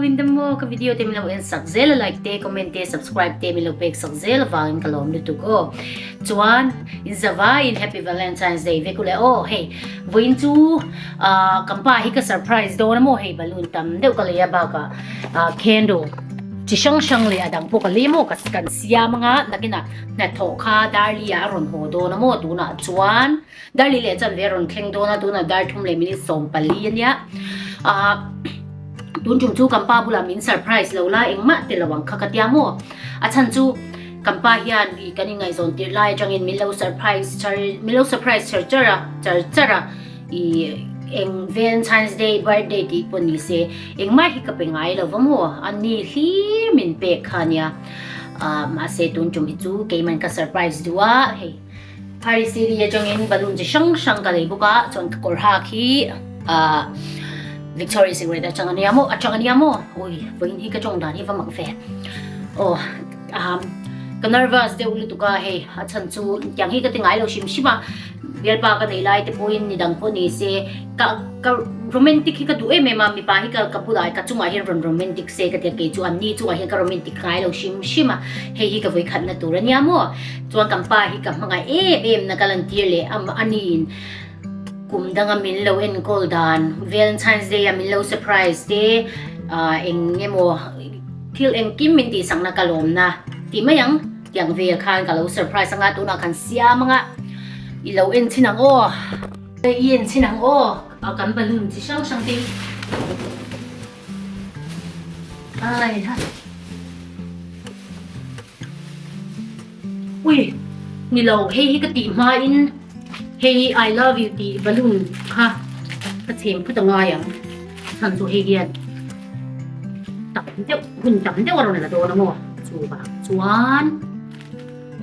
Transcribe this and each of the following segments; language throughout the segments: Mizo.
in dam maw ka video te min lo en sak zel a like te comment te subscribe te min lo pek sak zel avangin ka lawm lutuk aw. Chuan in zavaiin happy Valentine's Day vek ule aw hei vawiin chu ah kan pa hi ka surprise dawn a maw hei balloon tam deuh ka lei a bakah ah candle chi hrang hrang leh a dang pawh ka lei maw ka kan siam anga nakinah hnathawh kha Darli ah a rawn haw dawn a maw tunah chuan Darli leh chanve a rawn thleng dawn a tunah dar thum leh minute 14 ania ah tun tum chu kan pa bulah min surprise lo la engmah ti lo ang kha ka tia maw a chhan chu Kan pa hian i kan inngaihzawn tirh lai atangin min lo surprise char min lo surprise char char a char char a i eng Valentine's Day birthday tih pawh ni se engmah hi ka pe ngai lo va maw a ni hlir min pek kha nia ah mahse tun tum hi chu keiman ka surprise duh a hei Paris City atangin balloon chi hrang hrang ka lei bawk a chuan ka kawr hak hi ah Victoria's Secret atang ania maw atang ania maw ui vawiin hi ka tawng dan hi va mak ve aw ah ka nervous deuh lutuk a hei a chhan chu tiang hi ka ti ngai lo hrim hrim a bialpa ka nei lai te pawhin ni dang pawh ni se ka ka romantic hi ka duh em em a mipa hi ka ka bulah ka chungah hian rawn romantic se ka tia kei chu an ni chungah hian ka romantic ngai lo hrim hrim a hei hi ka vawikhatna tur ania maw Chuan kan pa hi ka hmangaih em em na ka lantir leh a aniin kum danga min lo enkawl dan Valentine's Day a min lo surprise te eng emaw thil engkim min tihsakna ka lawmna tih mai ang tiang vel khan ka lo surprise anga tunah kan siam anga i lo en chhin ang aw i en chhin ang aw kan balloon chi hrang hrang te ai ha. Ui, ni lo, hei hi ka tih hmain hei hi I love you tih balloon kha ka chhem phut a ngai ang. Chhan chu hei hian tam deuh, hun tam deuh a rawn la dawn a maw? Chuvang chuan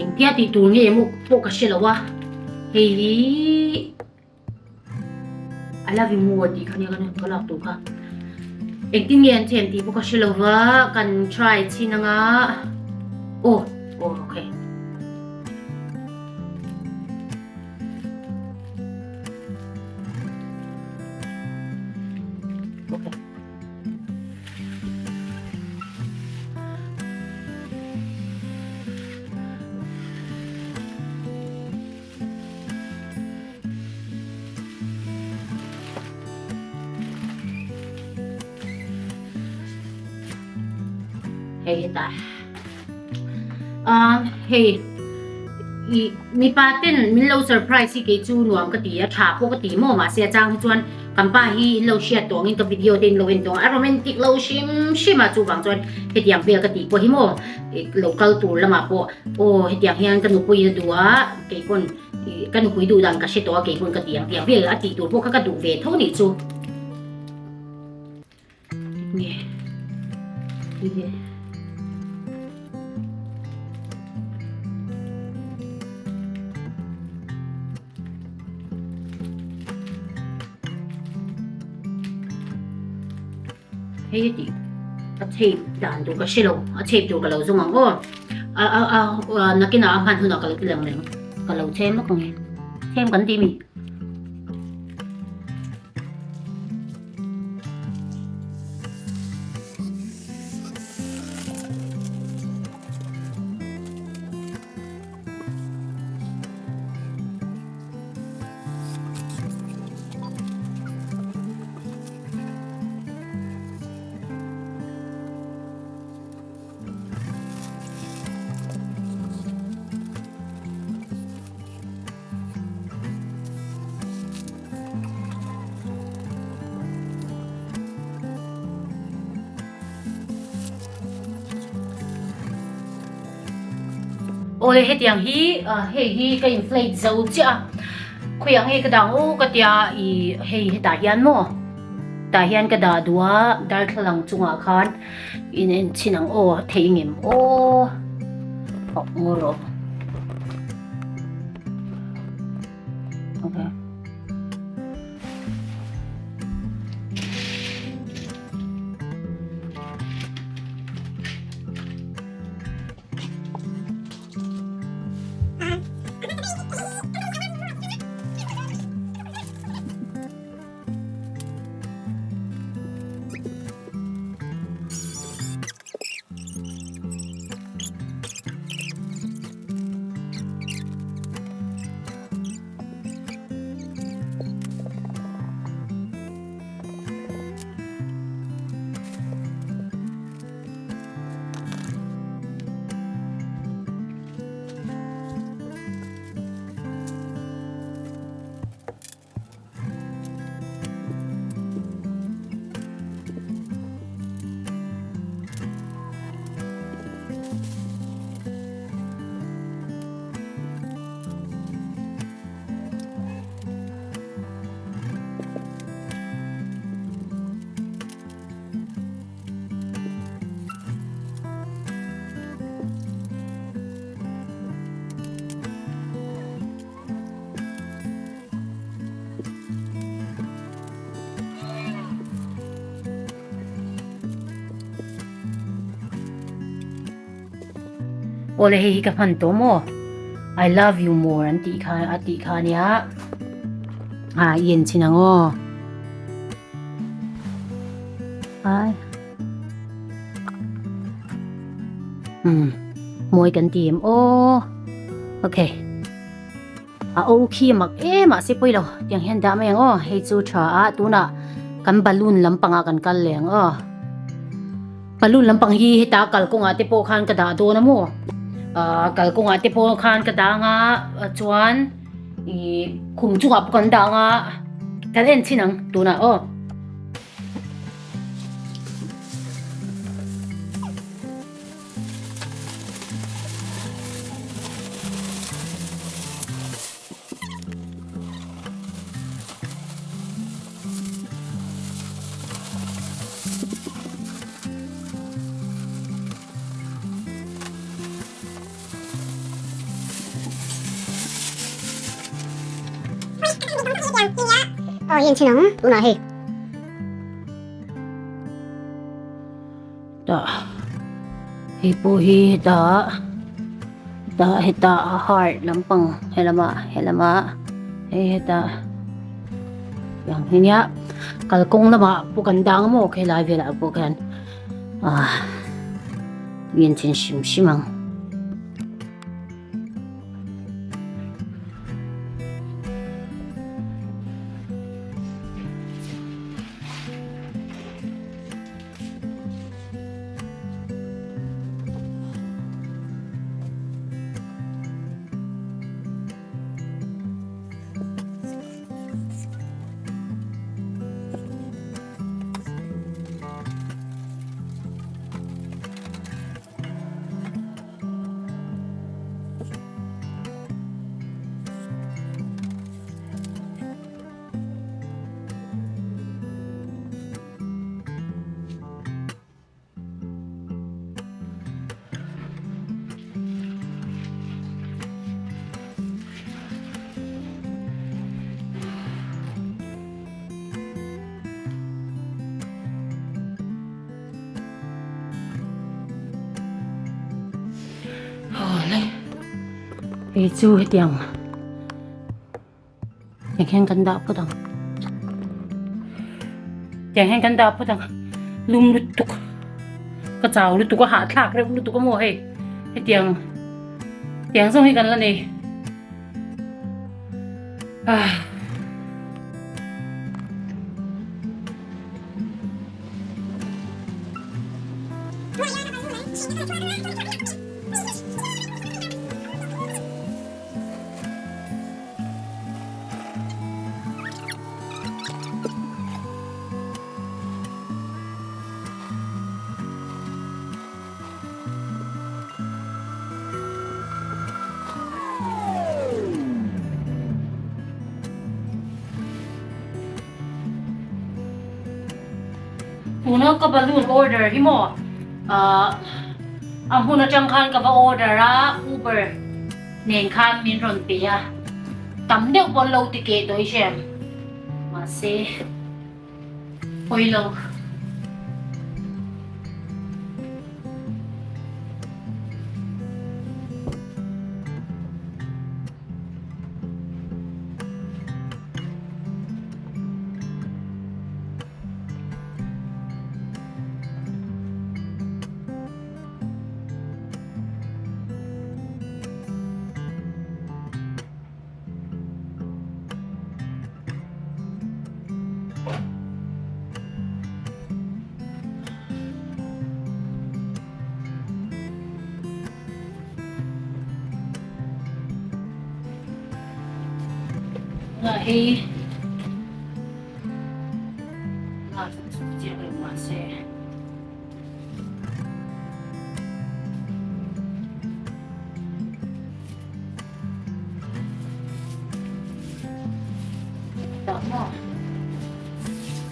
engtia tih tur nge emaw pawh ka hre lo a, hei hi. I love you more tih kha nia ka lak tur kha. Engtin nge an chem tih pawh ka hre lo va, kan try chhin anga. Oh, oh okay. Okay. Hei hetah ah hei i mipa ten min lo surprise hi kei chu nuam ka ti a tha pawh ka ti maw mahse a chang hi chuan kan pa hi in lo hriat tawh angin ka video te in lo en tawh ang a romantic lo hrim hrim a chuvang chuan hetiang vel ka tih pawh hi maw lo kal tur lamah pawh aw hetiang hian ka nupui in a duh a kei pawn ka nupui duh dan ka hre tawh a kei pawn ka ti ang tiang vel a tih tur pawh kha ka duh ve tho nih chu nge nge Hei a tih a chhep dan tur ka hre lo a chhep tur ka lo zawng ang aw a a a nakinah a hman hunah ka lo ti lang reng ka lo chhem lawk ang e chhem kan ti mi. Awle hetiang hi hei hi ka inflate zo chiah a khawiah nge ka dah ang aw ka tia ih hei hetah hian maw tah hian ka dah duh a darthlalang chungah khan in en chhin ang aw a thei ngem aw ngaw rawh. Okay. Awle hei hi ka hman tawh maw? I love you more an tih kha a tih kha ania. Ah i en chhin ang aw. Ai. Um mawi kan ti em aw. Okay. A o khi a mak em a se pawi lo tiang hian dah mai ang aw hei chu tha a tunah kan balloon lampangah kan kal leh ang aw balloon lampang hi heta kalkawngah te pawh khan ka dah dawn a maw ah kalkawngah te pawh khan ka dah ang a chuan ih khum chungah pawh kan dah ang a kan en chhin ang tunah aw. Aw hi an chhin ang tunah hei. Tah hei pawh hi hetah hetah hetah a heart lampang helamah helamah hei hetah tiang hi nia kalkawng lamah pawh kan dang maw khelai velah pawh khian ah en chhin hrim hrim ang. Hei chu hetiang Tiang hian kan dah phawt ang. Tiang hian kan dah phawt ang. Lum lutuk. Ka chau lutuk a hahthlak reuh lutuk a maw hei. Hetiang tiang zawng hi kan la nei. Ah. Tuna ka balloon order hi maw ah a hmun atang khan ka va order a Uber nen khan min rawn pe a, tam deuh pawn lo ti keh tawh i hriam mahse pawi lo. Nga hei mahse.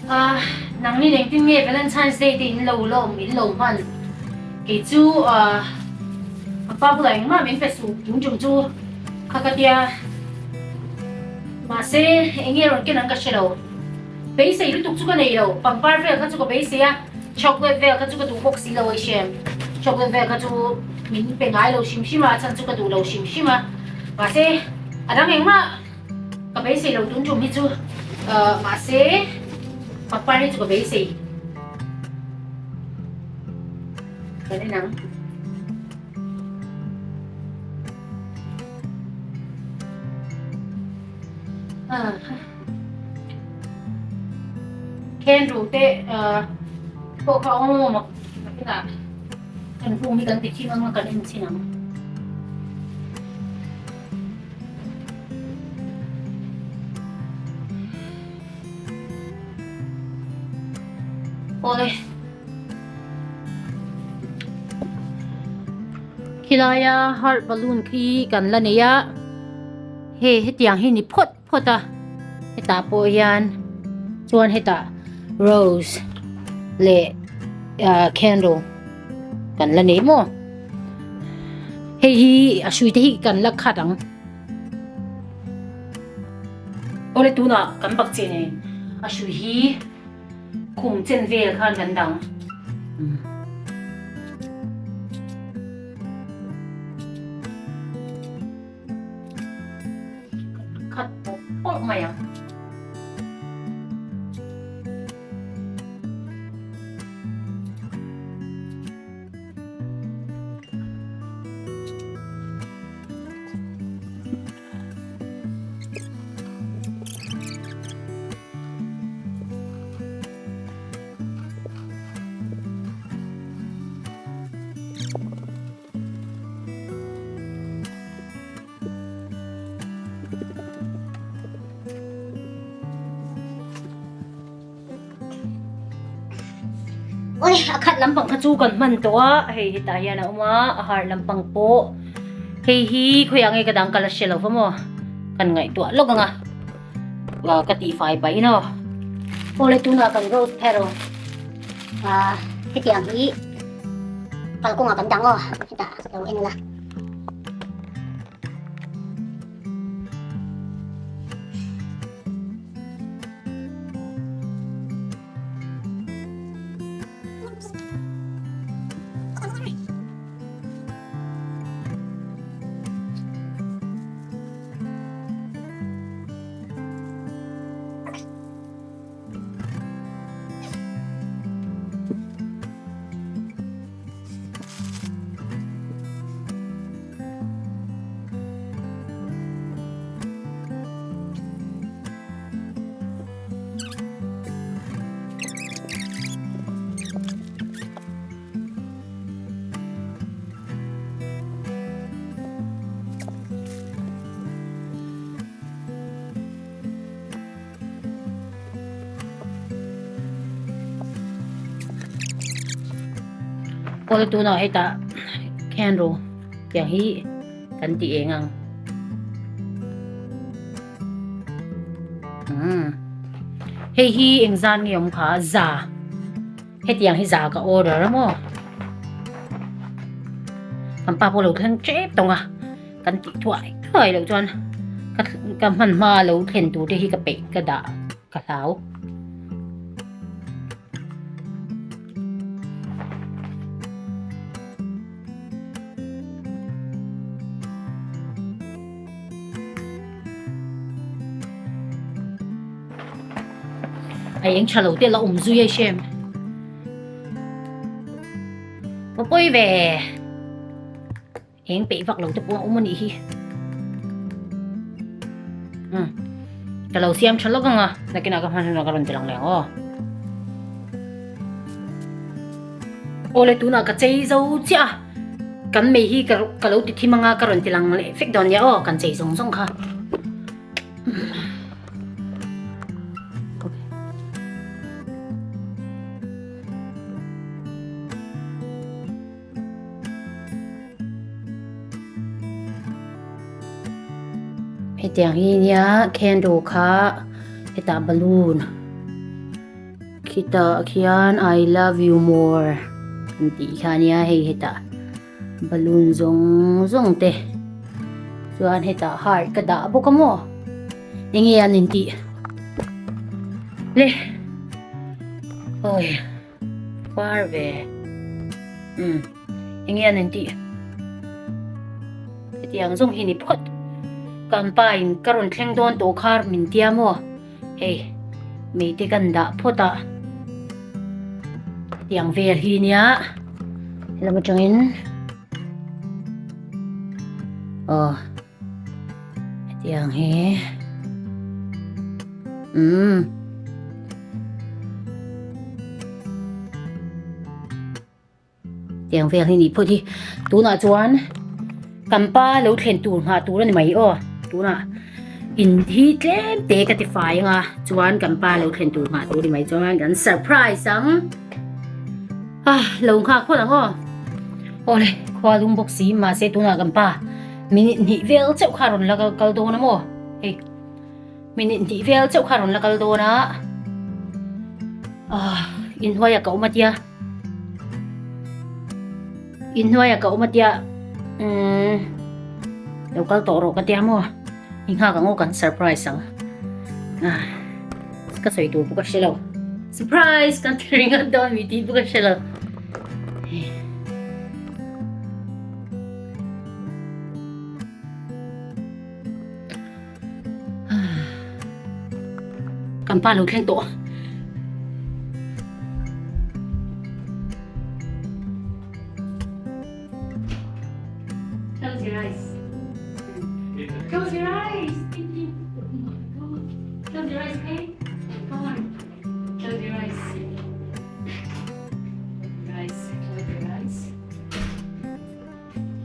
Ah, nang ni engtin nge Valentine's Day te in lo lawm in lo hman kei chu ah ka pa bulah engmah min pe suh tung tum chu kha ka tia mahse enge rawn ken ang ka hre lo. Beisei lutuk chu ka nei lo, pangpar vel kha chu ka beisei a, chocolate vel kha chu ka duh bawk si lo a i hriam, chocolate vel kha chu. Min pe ngai lo hrim hrim a, a chhan chu ka duh lo hrim hrim a. Mahse, a dang engmah ka beisei lo tun tum hi chu mahse pangpar hi chu ka beisei. Kan en ang. Candle te pawh kha awm awm a nakinah kan room hi kan ti thim ang a kan en chhin ang. Awle. Khilaia heart balloon khi kan la nei a. Hei hetiang hi ni phawt phawt a hetah pawh hian chuan hetah rose leh ah candle kan la nei maw hei hi a hrui te hi kan la khat ang awle tunah kan bakcheh nei a hrui hi khum chen vel khan kan dang. Khat pawp pawp mai ang. Oi a khat lampang kha chu kan hman tawh a hei hetah hian a awm a a har lampang pawh hei hi khawiah nge ka dang ka la hre lo va maw kan ngaihtuah lawk ang a ka tihfai pahin aw Awle tunah kan rose petal ah hetiang hi kalkawngah kan dang aw hetah lo en ula. Awle tunah hetah candle tiang hi kan ti eng ang umm hei hi engzan nge awm kha za hetiang hi za ka order a maw kan pa pawh lo thleng tep tawng a. Kan tih thuai thuai loh chuan ka ka hman hma lo thlen tur te hi ka peih ka dah ka hlau. A eng tha lo te la awm zui a hrem. Ka pawi ve. Eng peih vak lo te pawh a awm a nih hi. Umm ka lo siam tha lawk ang a, nakinah ka hman hunah ka rawn ti lang leh ang aw. Awle tunah ka chei zo chiah a, kan mei hi ka ka lo ti thim ang a ka rawn ti lang leh vek dawn nia aw, kan chei zawng zawng kha. Hetiang hi nia candle kha hetah balloon khitah khian I love you more an tih kha ania hei hetah balloon zawng zawng te chuan hetah heart ka dah bawk a maw enge an intih le awi. Par ve. Umm. Enge an intih? Hetiang zawng hi ni phawt. Kan pa in ka rawn thleng dawn tawh kha min tia maw? Hei mei te kan dah phawt a. Hetiang vel hi nia helam atangin aw hetiang hi umm. Tiang vel hi nih phawt hi tunah chuan kan pa lo thlen tur nghah tur a ni mai aw tunah in hi tlem te ka ti fai anga chuan kan pa lo thlen tur nghah tur a ni mai chuan kan surprise ang ah lo nghak phawt ang aw awle khua lum bawk si mahse tunah kan pa minute hnih vel chauh kha rawn la kal dawn a maw hei. Minute hnih vel chauh kha rawn la kal dawn a, ah inhnuaiah ka awm a tia, inhnuaiah ka awm a tia umm lo kal tawh rawh ka tia maw, i nghak ang aw kan surprise ang ah ka sawi tur pawh ka hre lo, surprise kan ti ringawt dawn mi tih pawh ka hre lo. Kan pa lo thleng tawh. Close your eyes. Close your eyes. Close your eyes, okay? Come on. Close your eyes. Close your eyes.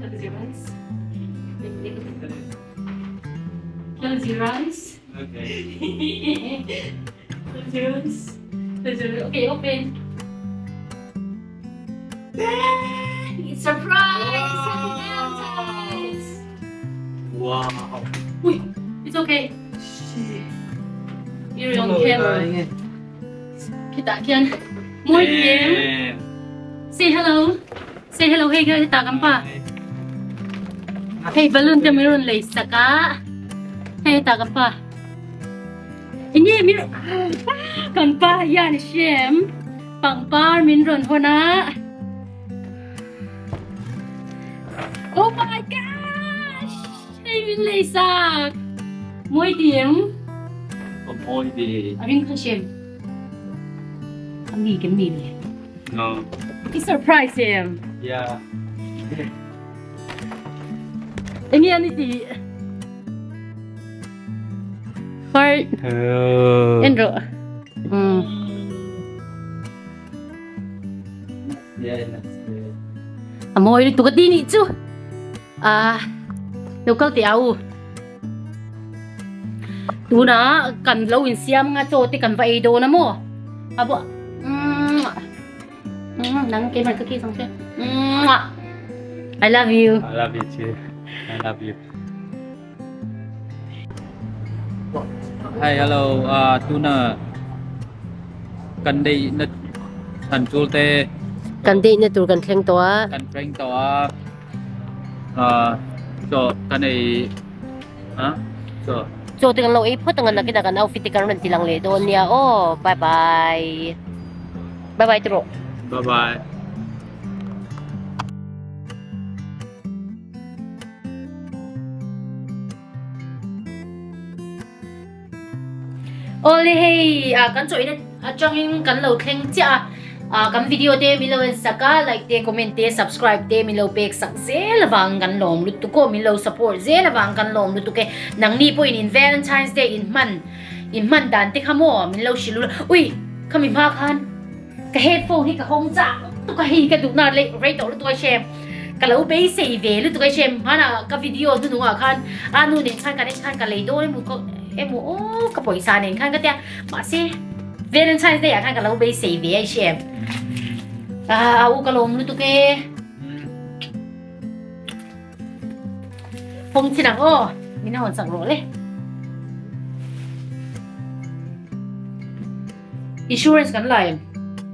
Close your eyes. Close your eyes. Close your eyes. Okay. Close your eyes. Close your eyes. Okay, open. It's surprise! Happy Valentine's! Wow. Ui, it's okay. You're on camera. Khitah khian mawi em? Say hello. Say hello hei kha hetah kan pa. Hei balloon te min rawn lei sak a. Hei hetah kan pa. Enge min kan pa hian hrem pangpar min rawn hawn a. Oh my gosh! Hei min lei sak. Mawi ti em? Mawi ti. A ring kha hrem. A mi kem ni le. No. I surprise em? Yeah. Enge ani ti? Heart. Oh. En ro. Mm. Yeah, that's good. A mawi lutuk a ti nih chu. Ah, lo kal teh au. Tuna kan lo insiam nga chaw te kan va ei dawn a maw? A bu umm nang keimah ka kiss ang che. I love you. I love you too. I love you. Hi, hello. Uh, tuna kan dei na than chul te. Kan dei na tur kan thleng to a. Kan thleng to a. Ah chaw kan ei a chaw. Chaw te kan lo ei phawt ang a nakinah kan outfit te kan rawn ti lang leh dawn nia aw bye bye bye bye tawh. Bye bye. Awle hei ah kan chaw in atangin kan lo thleng chiah a ah kan video te min lo en sak a like te comment te subscribe te min lo pek sak zel avang kan lawm lutuk aw min lo support zel avang kan lawm lutuk e nangni pawhin in Valentine's Day in hman in hman dan te kha maw min lo hrilh ula ui khami hma khan Ka headphone hi ka hawng chak lutuk a hei ka duhna leh rei tawh lutuk a hrem ka lo beisei ve lutuk a hrem hmanah ka video hnuhnungah khan a nu nen khan ka nen khan ka lei dawn emaw ka emaw aw ka pawisa nen khan ka tia mahse Valentine's Day ah khan ka lo beisei ve a hrem a u ka lawm lutuk e hawng chin ang aw min hawn sak rawh le. Insurance kan la em?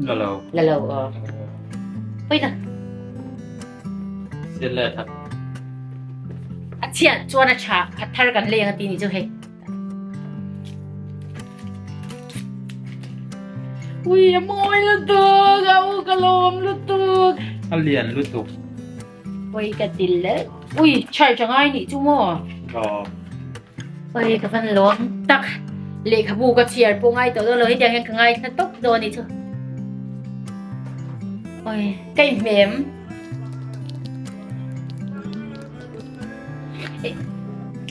La lo. La lo aw. Poi na. Sian le that. A chiat chuan a tha a thar kan leng a ti ni chu hei. Ui a mawi lutuk a u ka lawm lutuk. A lian lutuk. Oi ka ti le. Ui, charge a ngai nih chu maw? Aw. Oi ka van lawm tak. Lehkhabu ka chhiar pawh ngai tawh dawn lo hetiang hian ka ngaithla tawp dawn nih chu. Oi, ka inhmem.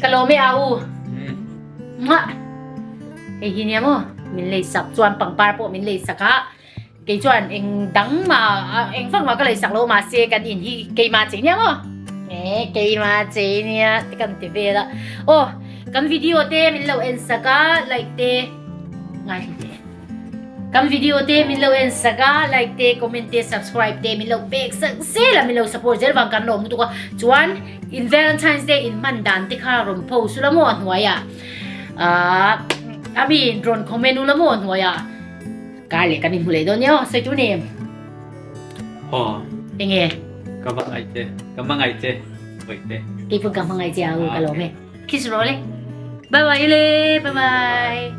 Ka lawm e a u. Muah. Hei hi nia maw? Min lei sak chuan pangpar pawh min lei sak a. Kei chuan eng dang mah eng vak mah ka lei sak lo mahse kan in hi keimah chei nia maw? E keimah chei nia te kan ti vel a. Aw kan video te min lo en sak a like te ngaithla teh. Kan video te min lo en sak a like te comment te subscribe te min lo pek sak zel a min lo support zel vang kan lawm lutuk a. Chuan in Valentine's Day in hman dan te kha rawn post ula maw a hnuaiah ah a mi rawn comment ula maw a hnuaiah. Kar leh kan inhmu leh dawn nia aw, sawi tur ni. Aw. Enge? Ka hmangaih che, ka hmangaih che, Bawihte. Kei pawn ka hmangaih che a u, ka lawm e. Kiss rawh le. Bye bye le, bye bye.